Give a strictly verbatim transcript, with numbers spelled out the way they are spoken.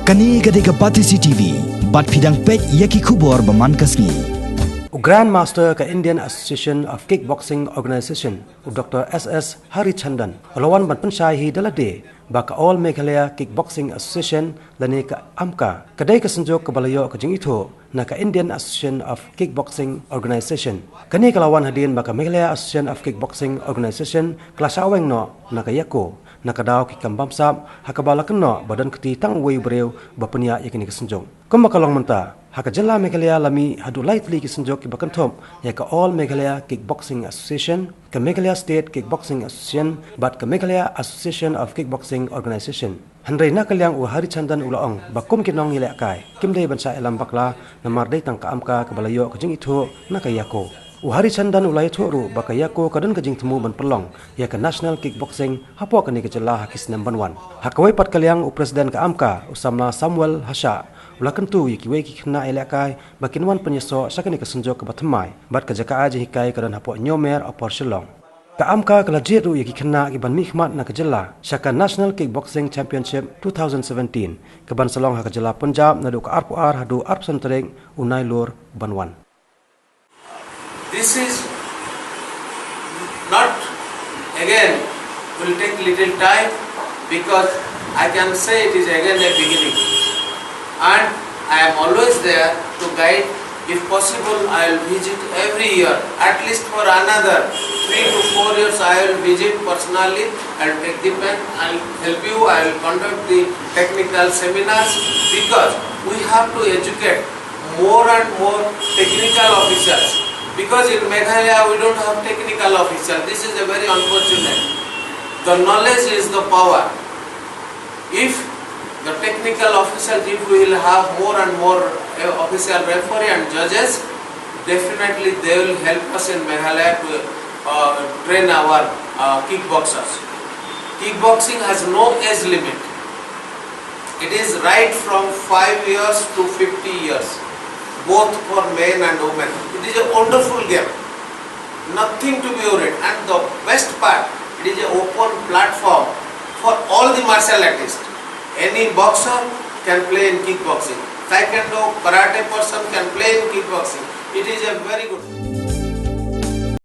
Kane ka dei ka Batesi T V, bad phi dang peit ïa ki khubor ba man ka sngi. U Grand Master ka Indian Association of Kickboxing Organization, u Doctor S S Harichandan, u la wan ban pynshai hi da lade ba ka All Meghalaya Kickboxing Association, lane ka AMKA, ka dei ka synjuk kaba la ïoh ka jingithuh na ka Indian Association of Kickboxing Organization. Kane ka la wan hadien ba ka Meghalaya Association of Kickboxing Organization ka la shah weng noh na ka ïaku, na ka daw ki kam bamsap, ha kaba la kynnoh ba don kti tang uwei u briew ba pynïaid ïa kane ka synjuk. Kumba ka long mynta, ha ka jylla Meghalaya la mih haduh lai tylli ki synjuk kiba kynthup ïa ka All Meghalaya Kickboxing Association, ka Meghalaya State Kickboxing Association, bad ka Meghalaya Association of Kickboxing Organization. Hynrei na ka liang u Harichandan u la ong ba kum ki nongïalehkai kim dei ban shah ïalam bakla, namar dei tang ka AMKA kaba la ïoh ka jingithuh na ka ïaku. U Harichandan u la ïathuh ruh ba ka ïaku ka don ka jingthmu ban pynlong ïa ka National Kickboxing hapoh kane ka jylla ha ki snem ban wan. Ha kawei pat ka liang, u President ka AMKA, u samla Samuel Hashah, u la kyntu ïa kiwei ki khynnah ïalehkai ba kin wan pynïasoh sha kane ka synjuk kaba thymmai, bad ka jaka ai jinghikai ka don hapoh Ñiewmer, Upper Shillong. Ka AMKA ka la jied ruh ïa ki khynnah kiban mihkhmat na ka jylla sha ka National Kickboxing Championship two thousand seventeen, kaban sa long ha ka jylla Punjab naduh ka arphew ar haduh arphew san tarik u Nailur ban wan. This is not, again, will take little time, because I can say it is again a beginning. And I am always there to guide. If possible, I will visit every year, at least for another three to four years, I will visit personally. I will take the pen, I will help you, I will conduct the technical seminars, because we have to educate more and more technical officers, because in Meghalaya we don't have technical officers. This is a very unfortunate. The knowledge is the power. If the technical officers, if we will have more and more, uh, official referee and judges, definitely they will help us in Meghalaya to, uh, train our, uh, kickboxers. Kickboxing has no age limit. It is right from five years to fifty years, both for men and women. It is a wonderful game. Nothing to be worried. And the best part, it is an open platform for all the martial artists. Any boxer can play in kickboxing. Taekwondo, karate person can play in kickboxing. It is a very good.